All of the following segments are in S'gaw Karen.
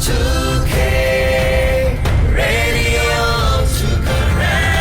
two K Radio two Karen.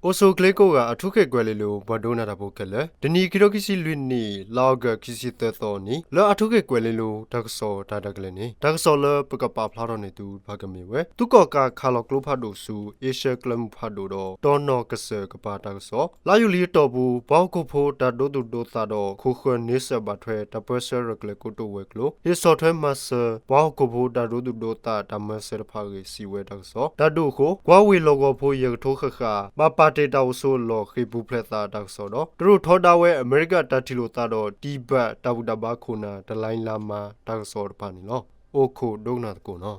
အိၣ်ဆူၣ်ချ့ကိးဂၤ အၣ်ထူခ့ၣ်ကွဲၤလ့လိၤ ပှၤဒိကနၣ်တၢ်ဖိခဲလၢာ်, တနံၤ ခံထိခံဆံလွံၢ်နံၣ် လါအီကူး ခံဆံသၢသီအနံၤ လၢအၣ်ထူခ့ၣ်ကွဲၤလ့လိၤ တၢ်ကစီၣ်တၢ်ရဲၣ်တၢ်ကျဲၤန့ၣ် တၢ်ကစီၣ်လၢပကပာ်ဖျါထီၣ်န့ၢ်သုတဖၣ်ကမ့ၢ်ဝဲ သုးကီၣ်ကးခးလီၤကျိဖးဒိၣ်ဆူ အ့ရှၢၣ်ကျဲမုၢ်ဖးဒိၣ်ဒီး တီနီၣ်ကစၢၢ်ကပၤတၢ်ကစီၣ်, လါယူၤလံအတီၢ်ပူၤ ပှၤဟီၣ်ခိၣ်ဖိတၢ်ဒိသူၣ်ဒိသးဒီး ခိၣ်ဃၢၤန့ဆၢၣ်ဘၣ်ထွဲ တၢ်ပၢဆှၢရဲၣ်ကျဲၤကိတိာ်ဝဲၤကျိၤ ဟ့ၣ်ဆီၣ်ထွဲမၤစၢၤ ပှၤဟီၣ်ခိၣ်ဖိတၢ်ဒိသူၣ်ဒိသးတၢ်မၤစၢၤတဖၣ်အဂ့ၢ် စံးဝဲတၢ်ကစီၣ်, တၢ်ဒုးအဃိ ကွၢ်ဝ့ၢ်လီၢ်ကဝီၤဖိ ယဲၢ်ကထိဃၣ်ဃၣ် ဘၣ်ပာ်တ့ၢ်တၢ်အိၣ်ဆိးအလီၢ် ဃ့ၢ်ပူၤဖျဲးသးတၢ်ကစီၣ်ဒီး တရူးထီဒါဝဲ အမဲရကၤတၢ်ထံၣ်လိာ်သးဒီး တံဘၣ်တၢ်ဘူၣ်တၢ်ဘါခိၣ်နၢ် တလါလါမါ တၢ်ကစီၣ်တဖၣ်န့ၣ်လီၤ. အိၣ်ခိးဒိကနၣ်သကိးနီၣ်.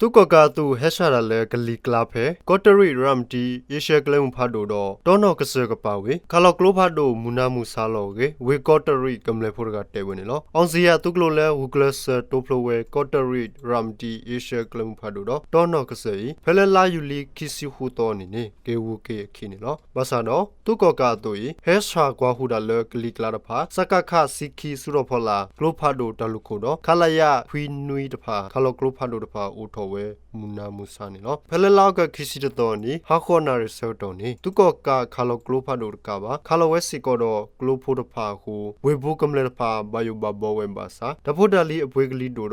သုးကီၣ်ကးအသုးဟဲဆှၣ်တၢ်လၢကလံၤကျါဖဲ ကီးတရံးရၤမတံ အ့ရှၢၣ်ကျဲမုၢ်ဖးဒိၣ်ဒီး တီနီၣ်ကစၢၢ်ကပၤဝံၤ ခးလီၤကျိဖးဒိၣ် မုၢ်နၤမုၢ်ဆါလီၤအဂ့ၢ် ဝ့ၢ်ကီးတရံးကမျၢၢ်ဖိတဂၤတဲဝဲန့ၣ်လီၤ. အီၣ်စံယၣ်သုးကျိၤလၢ ဂုာ်ကျဲးစၢးတိဖျိဝဲ ကီးတရံးရၤမတံ အ့ရှၢၣ်ကျဲမုၢ်ဖးဒိၣ်ဒီး တီနီၣ်ကစၢၢ်အံၤ ဖဲလၢလါယူၤလံ ခံဆံဃုသီအနံၤန့ၣ် က့ၤဂုၤက့ၤအခံန့ၣ်လီၤ. ဘၣ်ဆၣ်ဒီး သုးကီၣ်ကးအသုးအံၤ ဟဲဆှၣ်ကွၢ်ဟူးတၢ်လၢကလံၤကျါတဖၣ် စကခ ဆံခံ စုထီၣ်ဖီလာ် ကျိဖးဒိၣ်တၢ်လူၢ်ခိၣ်ဒီး ခလရ ခွံနွံတဖၣ် ခးလီၤကျိဖးဒိၣ်တဖၣ် အိၣ်ထီၣ်ဝဲ မုၢ်နၤမုၢ်ဆါန့ၣ်လီၤ. ဖဲလၢလါအီကူး ခံဆံတသီအနံၤ ဟါဃိးနၣ်ရံၣ်ဆၢကတီၢ်န့ၣ် သုးကီၣ်ကးခးလီၤကျိဖးဒိၣ်တကးဘၣ် ခးလီၤဝဲစ့ၢ်ကီးဒီးကျိဖိတဖၣ်အဃိ ဝ့ၢ်ပူၤကမျၢၢ်တဖၣ် ဘၣ်ယိၣ်ဘၣ်ဘီဝဲဘၣ်ဆၣ် တၢ်ဖိတၢ်လံၤအပှ့ၤကလံၤဒိၣ်ဒီး တၢ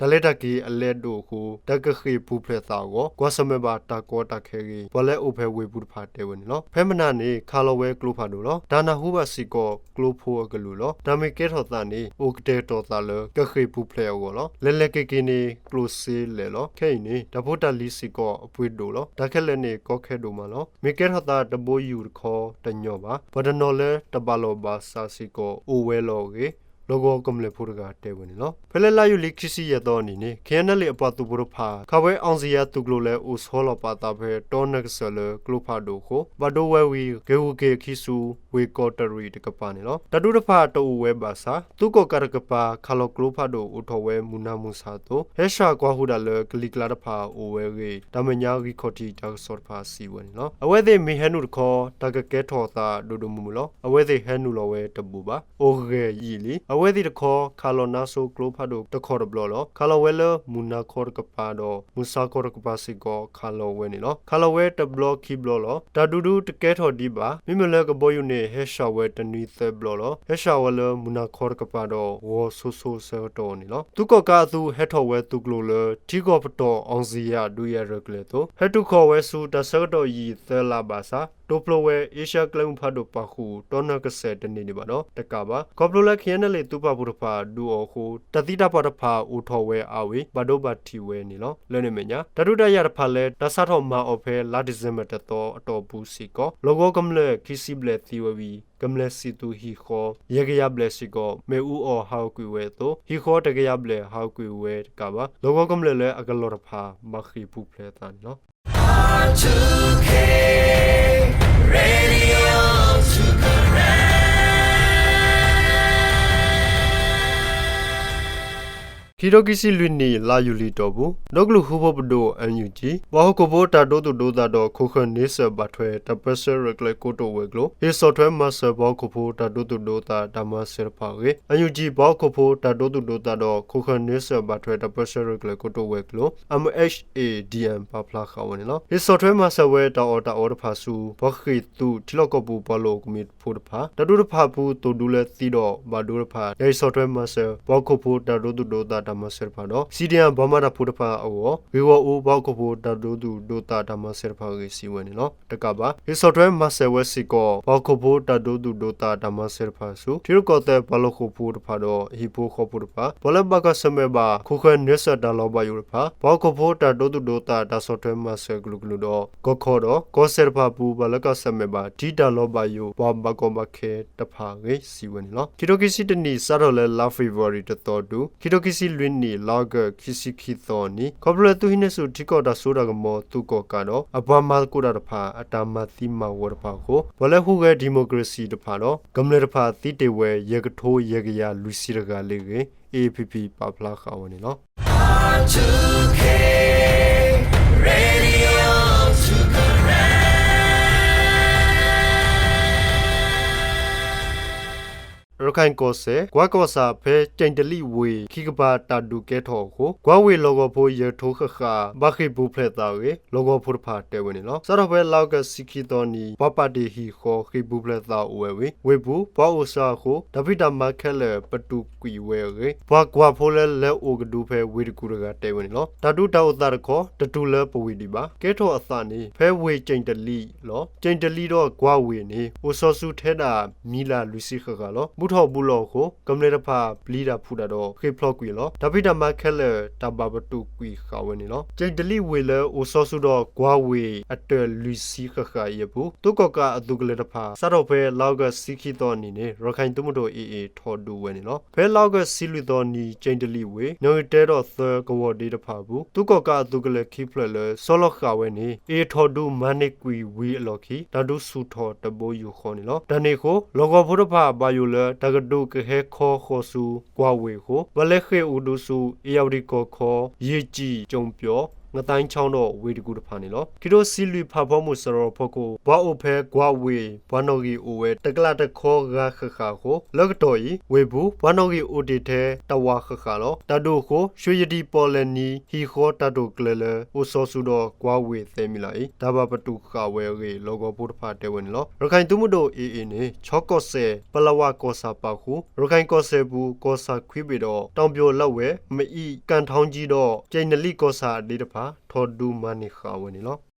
်လဲၤတၢ်က့ၤအလဲၢ်ဒိၣ်အဃိ တၢ်ကဃ့ၢ်ပူၤဖျဲးသးအဂီၢ် ကွၢ်ဆၢၣ်မဲာ်ဘၣ်တၢ်ကီတၢ်ခဲအဂ့ၢ် ပှၤလၢအအိၣ်ဖဲဝ့ၢ်ပူၤတဖၣ်တဲဝဲန့ၣ်လီၤ. ဖဲမနၤန့ၣ် ခးလီၤဝဲကျိဖးဒိၣ်လီၤ. တၢ်နၢ်ဟူဘၣ်စ့ၢ်ကီးကျိဖိအကလုၢ်လီၤ. တၢ်မ့ၢ်ကဲထီၣ်သးန့ၣ် အိၣ်ကတဲာ်ကတီၤသးလၢ ကဃ့ၢ်ပူၤဖျဲးအဂီၢ်လီၤ. လဲၤလဲၤက့ၤက့ၤန့ၣ် ကျိၣ်စ့လဲၣ်လီၤ. ခဲအံၤန့ၣ် တၢ်ဖိတၢ်လံၤစ့ၢ်ကီးအပှ့ၤဒိၣ်လီၤ. တၢ်ခဲလၢာ်န့ၣ် ကီခဲဒိၣ်မးလီၤ. မ့ၢ်ကဲထီၣ်သးတဘိယူၢ်တခီတညီဘၣ်. ပှၤတနီၤလၢတဘၣ်လီၢ်ဘၣ်စးစ့ၢ်ကီး အိၣ်ဝဲလီၤအဂ့ၢ် လီၢ်ကဝီၤကမျၢၢ်ဖိတဂၤတဲဝဲန့ၣ်လီၤ. ဖဲလၢလါယူၤလံ ခံဆံယဲၢ်သီအနံၤန့ၣ် ခ့ၣ်အဲၣ်အၣ်လ့ၣ်အပှၤသုးဖိတဖၣ် ခးဝဲအီၣ်စံယၣ်သုးကျိၤလၢ အိၣ်ဆီလီၤပာ်သးဖဲ တီနီၣ်ကစၢၢ်လၢကျိဖးဒိၣ်အဃိ ဘၣ်ဒိဝဲဝံၤ က့ၤဂုၤက့ၤအခံဆူ ဝ့ၢ်ကီးတရံးတကပၤန့ၣ်လီၤ. တၢ်ဒုးတဖၣ်တအိၣ်ဝဲဘၣ်ဆၣ် သုးကီၣ်ကးတကပၤ ခးလီၤကျိဖးဒိၣ်အိၣ်ထီၣ်ဝဲမုၢ်နၤမုၢ်ဆါအသိး ဟဲဆှၣ်ကွၢ်ဟူးတၢ်လၢကလံၤကျါတဖၣ်အိၣ်ဝဲအဂ့ၢ် တၢ်မဲာ်ညါဂံၢ်ခီၣ်ထံးတၢ်ကစီၣ်တဖၣ်စံးဝဲန့ၣ်လီၤ. အဝဲသ့ၣ်မ့ၢ်ဟဲနုာ်တခီ တၢ်ကကဲထီၣ်သးဒိၣ်ဒိၣ်မုၢ်မုၢ်လီၤ. အဝဲသ့ၣ်ဟဲနုာ်လီၤဝဲတဘူးဘၣ်. အိၣ်ဂဲၤယံာ်လံ. အဝဲသ့ၣ်တခီ ခးလီၤနါစိကျိဖးဒိၣ်တခီတဘျီလီၤ. ခးလီၤဝဲလၢမုၢ်နၤခီတကပၤဒီး မုၢ်ဆါခီတကပၤစ့ၢ်ကီး ခးလီၤဝဲန့ၣ်လီၤ. ခးလီၤဝဲတဘျီခံဘျီလီၤ. တၢ်ဒုးဒုးတကဲထီၣ်ဒံးဘၣ်. မ့မ့ၢ်လၢကဘီယူၤန့ၣ် ဟဲဆှၣ်ဝဲတနွံသၢဘျီလီၤ. ဟဲဆှၣ်ဝဲလၢမုၢ်နၤခီတကပၤဒီး ဂီၤစိၤစိၤဆၢကတီၢ်န့ၣ်လီၤ. သုးကီၣ်ကးအသုးဟဲထီၣ်ဝဲသုးကျိၤလၢ ထံကီၢ်ပတီၢ်အီၣ်စံယၣ်ဒုးယၤရဲၣ်ကျဲၤအသိး ဟဲတုၤဃီၤဝဲဆူတၢ်ဆၢကတီၢ်ယံာ်သၢလါဘၣ်ဆၣ် တိဖျိဝဲအ့ရှၢၣ်ကျဲမုၢ်ဖးဒိၣ်ပာ်ဃုာ် တီနီၣ်ကစၢၢ်တန့ၢ်ဒံးဘၣ်ဒီးတကးဘၣ်. ခီဖျိလၢခ့ၣ်အဲၣ်အၣ်လ့ၣ်သုးပာ်ဖှိၣ်တဖၣ်ဒုးအီၤအဃိ တၢ်သံတၢ်ပှၢ်တဖၣ်အိၣ်ထီၣ်ဝဲအါဝံၤ ဘၣ်ဒိဘၣ်ထံးဝဲန့ၣ်လီၤ. လၢန့ၣ်အမဲာ်ညါ တၢ်ဒုးတၢ်ယၤတဖၣ်လၢ တၢ်စးထီၣ်မၤအီၤဖဲလါဒံၣ်စ့ဘၢၣ်တသီအတီၢ်ပူၤစ့ၢ်ကီး လီၢ်ကဝီၤကမျၢၢ်ခံဆံဘျဲၣ်သံဝဲဝံၤ ကမျၢၢ်စံၣ်သုးဟံၣ်ဃီ ယဲၢ်ကယၤဘျဲၣ်စ့ၢ်ကီး မ့ၣ်အူအီၣ်ဟးဂီၤကွံာ်ဝဲအသိး ဟံၣ်ဃီတကယၤဘျဲၣ်ဟးဂီၤကွံာ်ဝဲတကးဘၣ်. လီၢ်ကဝီၤကမျၢၢ်လၢအကလီၢ်တဖၣ် ဘၣ်ဃ့ၢ်ပူၤဖျဲးအသးန့ၣ်လီၤ. ခံထိခံဆံလွံၢ်နံၣ် လါယူၤလံအတီၢ်ပူၤ ဒီကလုာ်ဃူဖိပဒိၣ် NUG ပှၤဟီၣ်ခိၣ်ဖိတၢ်ဒိသူၣ်ဒိသးဒီး ခိၣ်ဃၢၤန့ဆၢၣ်ဘၣ်ထွဲ တၢ်ပၢဆှၢရဲၣ်ကျဲၤကိတိာ်ဝဲၤကျိၤ ဟ့ၣ်ဆီၣ်ထွဲမၤစၢၤ ပှၤဟီၣ်ခိၣ်ဖိတၢ်ဒိသူၣ်ဒိသးတၢ်မၤစၢၤတဖၣ်အဂ့ၢ် NUG ပှၤဟီၣ်ခိၣ်ဖိတၢ်ဒိသူၣ်ဒိသးဒီး ခိၣ်ဃၢၤန့ဆၢၣ်ဘၣ်ထွဲ တၢ်ပၢဆှၢရဲၣ်ကျဲၤကိတိာ်ဝဲၤကျိၤ MHADM ပာ်ဖျါဃာ်ဝဲန့ၣ်လီၤ. ဟ့ၣ်ဆီၣ်ထွဲမၤစၢၤဝဲတၢ်အီၣ်တၢ်အီတဖၣ်ဆူ ပှၤဃ့ၢ်သုးထံလီၢ်ကီၢ်ပူၤ ပှၤလိာ်အကမံၤဖိတဖၣ် တၢ်ဒုးတဖၣ်အပူၤ သိၣ်ဒူလၢသံဒီးဘၣ်ဒိတဖၣ် တၢ်ဟ့ၣ်ဆီၣ်ထွဲမၤစၢၤ ပှၤဟီၣ်ခိၣ်ဖိတၢ်ဒိသူၣ်ဒိသးတၢ်မၤစၢၤတဖၣ်ဒီး CDM ပှၤမၤတၢ်ဖိတဖၣ်အဂီၢ် ဂ့ၢ်ဂီၢ်အူ ပှၤဟီၣ်ခိၣ်ဖိတၢ်ဒိသူၣ်ဒိသးတၢ်မၤစၢၤတဖၣ်အဂ့ၢ် စံးဝဲန့ၣ်လီၤ. တကးဘၣ် ဟ့ၣ်ဆီၣ်ထွဲမၤစၢၤဝဲစ့ၢ်ကီး ပှၤဟီၣ်ခိၣ်ဖိတၢ်ဒိသူၣ်ဒိသးတၢ်မၤစၢၤတဖၣ်ဆူ ထံရူၢ်ကီၢ်သဲးပှၤလိာ်ဃိာ်ဖိတဖၣ်ဒီး ဟံၣ်ဖိဃီဖိတဖၣ် ပှၤလၢဘၣ်ကွၢ်ဆၢၣ်မဲာ်ဘၣ် ခိၣ်ဃၢၤန့ဆၢၣ်တၢ်လီၤဘၣ်ယိၣ်တဖၣ် ပှၤဟီၣ်ခိၣ်ဖိတၢ်ဒိသူၣ်ဒိသးတၢ်ဆီၣ်ထွဲမၤစၢၤကလုာ်ကလုာ်ဒီး ကီၢ်ခီဒီး ကီၢ်စဲၣ်တဖၣ်အပူၤ ပှၤလၢကွၢ်ဆၢၣ်မဲာ်ဘၣ် ထံတၢ်လီၤဘၣ်ယိၣ် ပှၤဘၣ်ကီဘၣ်ခဲတဖၣ်အဂ့ၢ် စံးဝဲန့ၣ်လီၤ. ခံထိခံဆံတနံၣ် စးထီၣ်လၢလါဖ့ၤဘြူၤအါရံၤတသီတုၤ ခံထိခံဆံလွံၢ်နံၣ် လါအီကူး ခံဆံခံသီအနံၤ ခီဖျိလၢသုးဟံးန့ၢ်ဆူၣ်ထံကီၢ်တၢ်စိတၢ်ကမီၤသုးကီၣ်ကးဒီး အပှၤမၤသကိးတၢ်တဖၣ် အတၢ်မၤသံမၤဝီတဖၣ်အဃိ ပှၤလၢဟူးဂဲၤဒံၣ်မိၣ်ကရ့ၣ်စံၣ်တဖၣ်ဒီး ကမျၢၢ်တဖၣ်သံတ့ၢ်ဝဲ ယဲၢ်ကထိယဲၢ်ကယၤလွံၢ်ဆံတဂၤလၢအဂ့ၢ် AAPP ပာ်ဖျါဃာ်ဝဲန့ၣ်လီၤ. ရၢ်ခၢၣ်ကီၢ်စဲၣ် ကွၢ်ကီၢ်ဆၣ်ဖဲကၠဲၣ်တလံၣ်ဝ့ၢ် ခံကပၤတၢ်ဒုးကဲထီၣ်အဃိ ကွၢ်ဝ့ၢ်လီၢ်ကဝီၤဖိယဲၢ်ထိဃၣ်ဃၣ် ဘၣ်ဃ့ၢ်ပူၤဖျဲးသးအဂ့ၢ် လီၢ်ကဝီၤဖိတဖၣ်တဲဝဲန့ၣ်လီၤ. စးထီၣ်ဖဲလါအီကူးဆံခံသီနံၤ ပှၤပာ်တ့ၢ်ဟံၣ်ဃီ ဃ့ၢ်ပူၤဖျဲးသးအိၣ်ဝဲဝံၤ ဝ့ၢ်ပူၤ ပှၤအိၣ်စၢၤအဃိ တၢ်ဖံးတၢ်မၤခဲလၢာ် ပတုာ်ကွံာ်ဝဲအဂ့ၢ် ပှၤကွၢ်ဖိလၢလဲၤအိၣ်ကဒုဖဲဝ့ၢ်တကူၣ်တဂၤတဲဝဲန့ၣ်လီၤ. တၢ်ဒုးတၢ်အိၣ်သးတခီ တတုၤလၢပဝ့ၢ်ဒံးဘၣ်. ကဲထီၣ်အသးန့ၣ် ဖဲဝ့ၢ်ကၠဲၣ်တလံၣ်လီၤ. ကၠဲၣ်တလံၣ်ဒီးကွၢ်ဝ့ၢ်န့ၣ် အိၣ်စီၤစုၤထဲဒၣ်မံလၢ်လွံၢ်ဆံဃၣ်ဃၣ်လီၤ. ဘူၣ်ထီၣ်ဘူၣ်လီၤအဃိ ကမျၢၢ်တဖၣ်ပျံၤတၢ်ဖုးတၢ်ဒီး ဃ့ၢ်ဖျိးကွံာ်လီၤ. တၢ်ဖံးတၢ်မၤခဲလၢာ် တၢ်ဘၣ်ပတုာ်ကွံာ်ဃာ်ဝဲန့ၣ်လီၤ. ကၠဲၣ်တလံၣ်ဝ့ၢ်လၢအိၣ်စီၤစုၤဒီးကွၢ်ဝ့ၢ်အတၢၢ်လွံၢ်ဆံဃၣ်ဃၣ်အံၤအပူၤ သုးကီၣ်ကးအသုးကလၢၤတဖၣ် စးထီၣ်ဖဲလါအီကူးဆံခံသီနံၤန့ၣ် ရၢ်ခၢၣ်သုးမုၢ်ဒိၣ် AA ထီၣ်ဒုးဝဲန့ၣ်လီၤ. ဖဲလါအီကူးဆံလွံၢ်သီနံၤ ကၠဲၣ်တလံၣ်ဝ့ၢ် နီၣ်ဂံၢ်တဲဒီးသၢကဝီၤဒ့တဖၣ်အပူၤ သုးကီၣ်ကးအသုးကလၢၤခံဖျၢၣ်လၢ ဆီလီၤဃာ်ဝဲန့ၣ် AA ထီၣ်ဒုးမၤန့ၢ်ကွံာ်ဝံၤအလီၢ်ခံ တၢ်ဒုးဆူၣ်ထီၣ်တဘိယူၢ်ဃီန့ၣ်လီၤ. တၢ်န့ၣ်အဃိ လီၢ်ကဝီၤဖိတဖၣ်ဘၣ်ယိၣ်လၢ တၢ်ကဒုးကဟဲခီဃီၤဆူကွၢ်ဝ့ၢ်အဃိ ဘၣ်လဲၤဃ့ၢ်အိၣ်ကဒုဆူ အ့ၣ်ယၣ်ဝတံၣ်ကီၢ်ခီ ယ့ၢ်ကၠံၣ် ကၠိၣ်ပၠီၣ် ငသဲခၠီဒီးဝ့ၢ်တကူၣ်တဖၣ်န့ၣ်လီၤ. ခံထိဆံလွံၢ်ဖးဖီမုၢ်စရီဖီခိၣ် ပှၤအိၣ်ဖဲကွၢ်ဝ့ၢ် ပှၤနီၣ်ဂံၢ်အိၣ်ဝဲတကလးတခီဂၤဃၣ်ဃၣ်အဃိ လၢကတီၢ်အံၤ ဝ့ၢ်ပူၤ ပှၤနီၣ်ဂံၢ်အိၣ်တ့ၢ်ထဲတဝာ်ဃၣ်ဃၣ်လီၤ. တၢ်ဒုးအဃိ ရွှ့ၣ်ယဒံၣ်ပီၣ်လဲၣ်နံၤ ဟံၣ်ဃီတၢ်တိာ်ကျဲၤလၢ အိၣ်စီၤစုၤဒီးကွၢ်ဝ့ၢ်သၢမံၤလၢ်အံၤ တၢ်ဘၣ်ပတုာ်ဃာ်ဝဲအဂ့ၢ် လီၢ်ကဝီၤဖိတဖၣ်တဲဝဲန့ၣ်လီၤ. ရၢ်ခၢၣ်သုးမုၢ်ဒိၣ် AA န့ၣ် ခၠီကီၢ်စဲၣ် ပလဝါကီၢ်ဆၣ်ပာ်ဃုာ် ရၢ်ခၢၣ်ကီၢ်စဲၣ်ပူၤ ကီၢ်ဆၣ်ခွံဘ့ၣ်ဒီး တီၣ်ပၠိၣ်လးဝဲၢ် မအံၣ် ကၣ်ထီကၠံဒီး ကၠဲၣ်တလံၣ်ကီၢ်ဆၣ်အဒ့တဖၣ် ထီၣ်ဒုးမၤန့ၢ်ဃာ်ဝဲန့ၣ်လီၤ.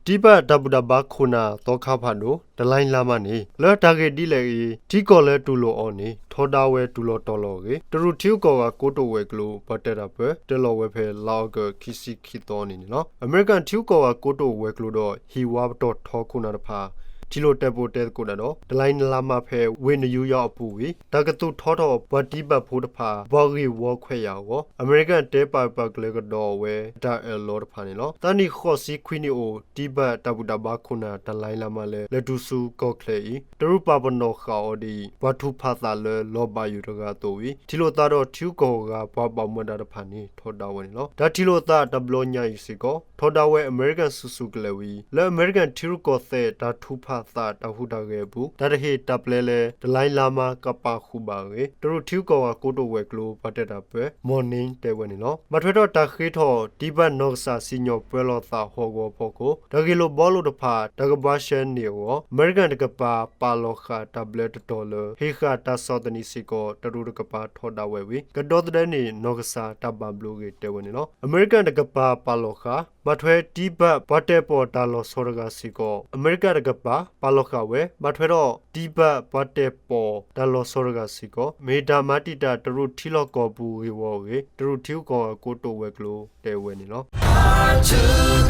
တံဘၣ်တၢ်ဘူၣ်တၢ်ဘါခိၣ်နၢ်သီခါဖးဒိၣ် တလါညါလါမါန့ၣ် လၢတၢ်ဂ့ၢ်ဒ်လဲၣ်အံၤ ထံကီၢ်လၢတူၢ်လိာ်အီၤန့ၣ် ထီဒါဝဲတူၢ်လီၤတီၤလီၤအဂ့ၢ် တရူးထံဂုၤကီၢ်ဂၤကိတိာ်ဝဲၤကျိၤ ပှၤတဲတၢ်ပၢ တဲလီၤဝဲဖဲလါအီကူးခံဆံခံသီနံၤန့ၣ်လီၤ. အမဲရကၤထံဂုၤကီၢ်ဂၤကိတိာ်ဝဲၤကျိၤဒီး ဟံၣ်ဝါပတီၢ်ထီခိၣ်နၢ်တဖၣ် ထံၣ်လိာ်တဲာ်ပိာ်တဲသကိးတၢ်ဒီး တလါညါလါမါဖဲဝ့ၢ်နယူယီအပူၤဝံၤ တၢ်ကသူၣ်ထီထီၣ်ပှၤတံဘၣ်ဖိတဖၣ် ပှၤဂ့ၢ်ဝီခွဲးယာ်အဂီၢ် အမဲရကၤတဲပာ်ပာ်ကလဲၤကဒီးဝဲ တၢ်အၢၣ်လီၤတဖၣ်န့ၣ်လီၤ. သးနံၣ်ဃိးဆံခွံနံၣ်အိၣ် တံဘၣ်တၢ်ဘူၣ်တၢ်ဘါခိၣ်နၢ်တလါညါလါမါလၢ လဲၤတုၤဆူကီၢ်ချၢအံၤ တရူးပာ်ပနီၣ်ဃာ်အီၤဒ်အံၤ ပှၤထုးဖးသးလၢလီၤဘၣ်ယိၣ်တဂၤအသိးဝံၤ ထံၣ်လိာ်သးဒီးထံဂုၤကီၢ်ဂၤပှၤဘၣ်မူဘၣ်ဒါတဖၣ်န့ၣ် ထီဒါဝဲန့ၣ်လီၤ. တၢ်ထံၣ်လိာ်သးတဘျီညါအံၤစ့ၢ်ကီး ထီဒါဝဲအမဲရကၤဆူၣ်ဆူၣ်ကလဲာ်ဝံၤ လၢအမဲရကၤထံရူၢ်ကီၢ်သဲးတၢ်ထုးဖးသးတၢ်ဟူးတၢ်ဂဲၤအပူၤ တၢ်တဟ့ၣ်တၢ်ပျဲလၢ တလါညါလါမါကပာ်ဃုာ်ဘၣ်အဂ့ၢ် တရူးထံဂုၤကီၢ်ဂၤကိတိာ်ဝဲၤကျိၤ ပှၤတဲတၢ်ပၢ မီၣ်နံတဲဝဲန့ၣ်လီၤ. ဘၣ်ထွဲဒီးတၢ်ဃ့ထီၣ် တံဘၣ်နီၢ်ကစၢ်စံၣ်ညီၣ်ပၢလီၤသးဟီၣ်ကဝီၤဖီခိၣ် တၢ်ဂ့ၢ်လိာ်ဘှီလိာ်တဖၣ် တၢ်ကဘှါရှဲန့ၢ်အဂီၢ် အမဲရကၤတကပၤ ပာ်လီၤဃာ်တၢ်ဘျၢတတီၤလၢ ဟ့ၣ်ဃာ်တၢ်ဆီၣ်သနံးစ့ၢ်ကီး တရူးတကပၤထီဒါဝဲဝံၤ ကဒီသဒၢန့ၢ် နီၢ်ကစၢ်တၢ်ဘၣ်ဘျုးအဂ့ၢ်တဲဝဲန့ၣ်လီၤ. အမဲရကၤတကပၤပာ်လီၤဃာ် ဘၣ်ထွဲတံဘၣ်ပှၤတဲာ်ပီၣ်တၢ်လီၤဆီတဂၤစ့ၢ်ကီး အမဲရကၤတကပၤ ပာ်လီၤဃာ်ဝဲ ဘၣ်ထွဲဒီး တံဘၣ်ပှၤတဲာ်ပီၣ်တၢ်လီၤဆီတဂၤစ့ၢ်ကီး မ့ၢ်တၢ်မၤတံာ်တာ်တရူးထံလီၢ်ကီၢ်ပူၤဂ့ၢ်ဝီအဂ့ၢ် တရူးထံဂုၤကီၢ်ဂၤကိတိာ်ဝဲၤကျိၤတဲဝဲန့ၣ်လီၤ.